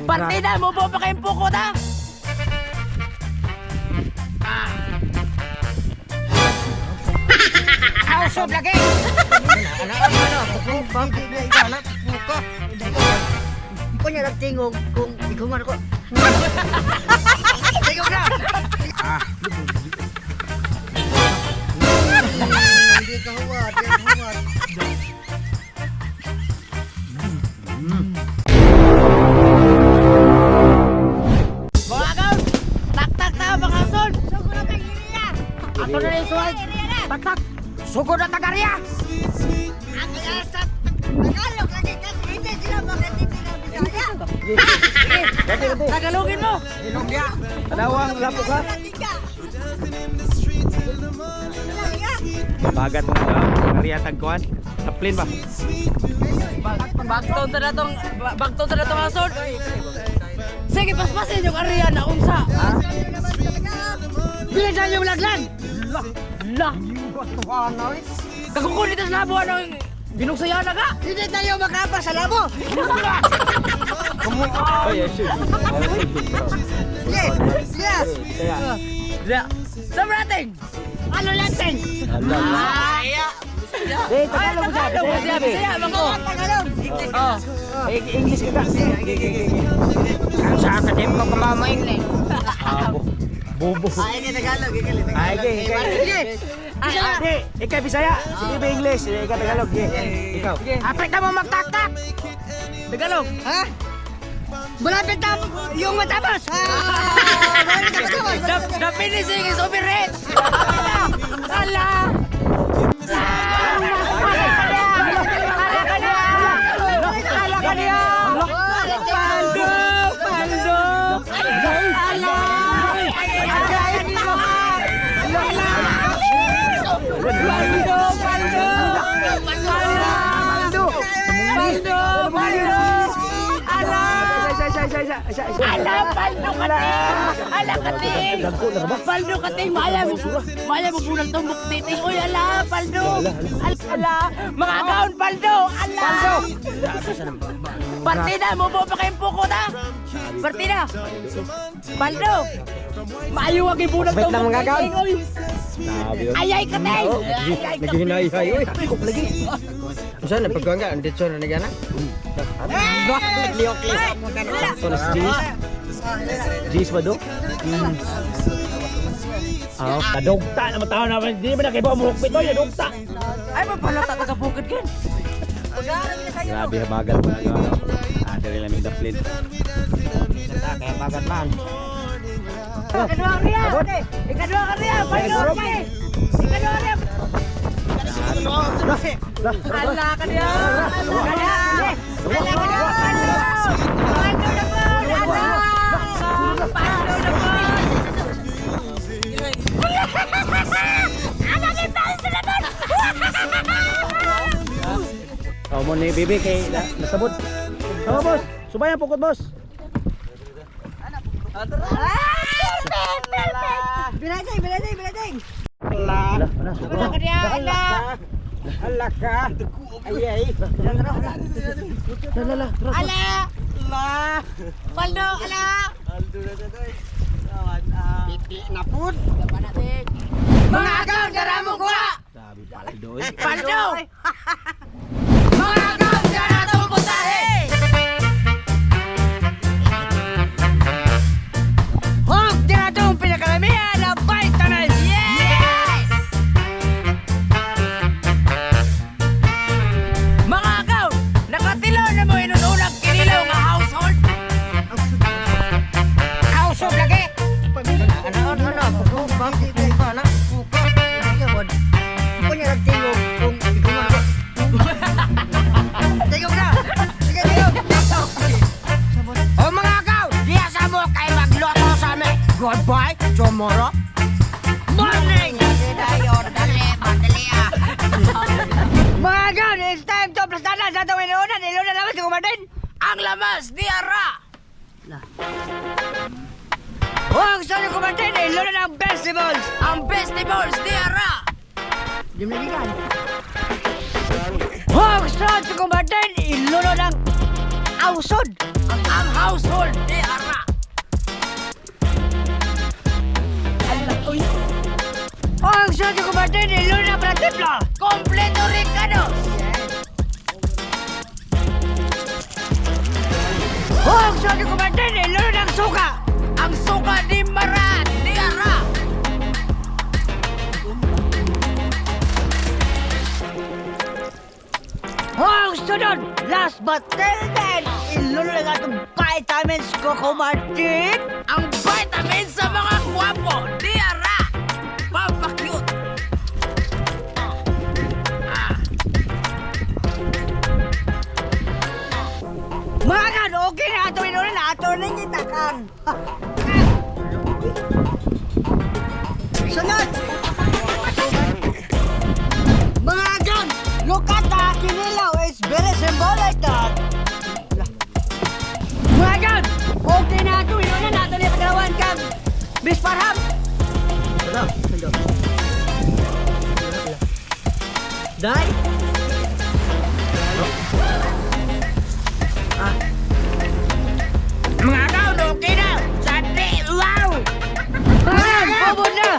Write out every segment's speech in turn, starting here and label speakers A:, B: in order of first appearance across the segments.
A: Partida, mo pa kayong pukot ha?
B: Ausod lagi.
C: Ano ano ano ano puka.
B: Kunya lang tingog kung iguman ko. Tingog na.
C: Hindi ka huwad, di ka huwad.
A: Mga agaw, tak-tak na mga asol.
B: Sugod na kay Iriya.
A: Ato na yung suwag. Tak-tak. Sugod na tagariya.
B: Ang asa Tagalog lagi kasi hindi sila makatindi ng Bisaya.
A: Tagalogin mo.
D: Tanawang lapo ka. Bagat na ka. Nariyatag kuan. Taplin ba?
A: Bagton na tong bagton na tong asol. Sige, paspasin yung area na unsa.
B: Bilisan yung laglag.
A: La. Kakukulit sa labo anong binugsaya na ka.
B: Hindi tayo makapa sa labo.
D: Ay, ay, shoot.
B: Yes. Yes.
D: Kaya.
A: La. Sa rating.
B: Ano lang ting?
D: Eh, Tagalog mo siya.
A: Tagalog mo siya, Bisaya man ko.
B: Tagalog.
A: Oh.
D: Eh, English ka ka. Sige, sige, sige.
C: Sa katim ko kamamain eh.
D: Ah, bobo.
B: Ay, hindi Tagalog, hindi Tagalog.
D: Ay, okay, okay.
B: Sige.
D: Di, ikaw Bisaya. Sige ba English? Ikaw Tagalog. Sige. Ikaw.
B: Apit na mo magtaktak.
A: Tagalog.
B: Ha? Malapit na yung matapos. Ah, malapit na matapos.
A: The finishing is overrated. Ala. Ala ka niya! Paldo! Paldo! Ala! Paldo! Paldo! Paldo! Paldo! Paldo! Ala!
D: Isa, isa, isa, isa, isa, isa.
A: Ala, paldo kating! Ala kating! Paldo kating! Maya mo, maya mo bulang tumbok titing. Uy, ala, paldo! Ala, mga akaon, paldo! Ala! Partida, mo pa kayong pukot ha? Partida! Paldo! Maayo ang ibulang
C: Wait lang,
A: tumbok
C: mga akaon.
A: titing, uy! Ayay kating! Ayay kating!
C: Naghinay-hay oy. Lagi. Unsa na pagkuan ka? Dito na nagana. Liok liok.
D: Ito na si Gis. Gis ba do? Ah, kadugta naman tao naman. Hindi ba nakibaw mo hukpit oy, nadugta.
A: Ay, mapalata ka bukid kan?
D: Grabe habagat na ano. Ah, diri lang yung daplin.
C: Kaya bagat man.
A: Ikaduha ka riya! Ikaduha ka riya! Paldo! Ikaduha ka riya! Ala ka niya! Ala ka niya! Ala ka niya! Paldo! Paldo na po! Ala! Paldo na po! Ala ni Paldo na po!
D: Oh, mo ni bibi kay nasabot. Oh, boss. Subayan pukot, boss.
B: Perfect! Perfect! Bilateng, bilateng, bilateng.
D: Ala, ala,
A: Ala ka niya! Ala!
C: Ala ka. Ay ay.
D: La la la.
A: Ala! Paldo! Ala!
C: Pipi na pud.
A: Mga agaw! Dara mo kuha!
D: Grabe paldo eh.
A: Paldo! Mga agaw! Dara mo puntahe!
B: Hog, dinatong pinakalamihan na vitamins.
A: Yes! Mga agaw! Nakatilo na mo inununang kinilaw nga household!
B: Ausod lagi.
C: Ano ano ano puka puka na puka.
B: Kunya lang tingog kung iguman ko. Tingog na. Sige, tingog.
C: O mga agaw, diya sa mo kay magluto sa amin. Goodbye tomorrow morning.
B: Mga agaw, it's time to plastada sa itong inuunan. Inuunan naman si Kumadin.
A: Ang lamas di ara!
B: Huwag sa inyo Kumadin, inuunan ang vegetables.
A: Ang vegetables di ara!
B: Huwag sa inyo Kumadin, inuunan ang Household.
A: Ang household di ara. Ala, uy.
B: O ang sunod, Coco Martin, iluna para timpla.
A: Kompleto Ricados.
B: O ang sunod, Coco Martin, iluna ang suka.
A: Ang suka ni Marat di ara.
B: O ang sunod, last but till then, iluna lang atong vitamins, Coco Martin.
A: Ang vitamin sa mga gwapo di ara. Papakyut.
B: Mga kan, okay na ato iluna na ato ning itakan. Sunod! Mga kan, look at the kinilaw. It's very symbolic that. Mga kan, okay na ato iluna na ato ni paglawan kang Miss Parham. Dai.
A: Mga kaon, okay na. Sante, wow.
B: Mga kan, bubod na.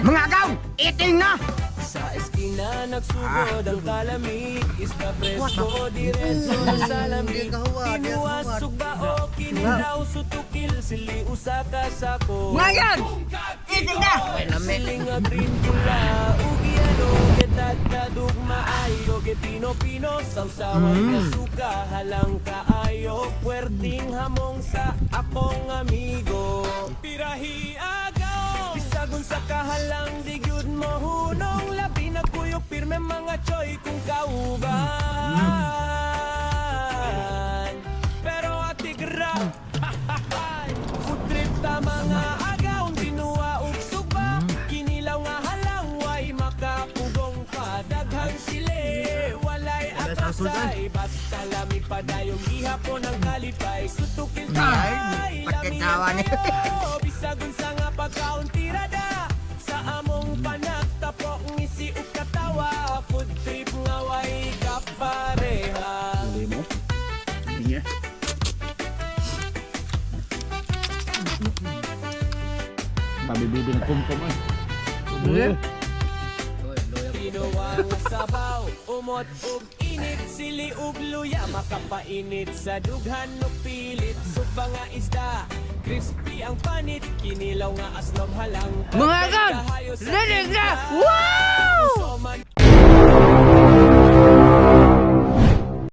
C: Mga agaw, eating na!
E: Sa eskina nagsugod ang kalami. Isda presko diretso sa lami. Tinuas sugba o kinilaw. Sutukil sili usa ka sako.
B: Mga kan, eating na.
E: Siling nga green pula. Ugi ano getadtadug maayo. Gepino-pino sawsawan nga suka. Halang kaayo puwerting hamong sa akong amigo. Pirahi agaw bisagon sa kahalang di gyud mo hunong. Labi na kuyog pirme mga choy kung kauban. Pero atigra food trip ta mga agaw tinuwa ug suba. Kinilaw nga halang way makapugong pa. Daghang sile walay atrasay. Basta lami padayong gihapon ang kalipay. Sutukil tay lami
C: pagkatawa niya.
E: kayo. Bisag unsa nga pagkaon tirada. Sa among panagtapok ngisi ug katawa. Food trip nga way kapareha.
D: Hindi mo. Hindi niya. Sabi bibi ng kumkum ay.
C: Hmm?
E: Kinuha nga sabaw, umot ug init, sili ug luya, makapainit sa dughan ug pilit, suba nga isda, crispy ang panit, kinilaw nga aslom halang.
A: Mga kan,
E: Kahayo sa
A: linig na.
E: tinta.
A: Wow!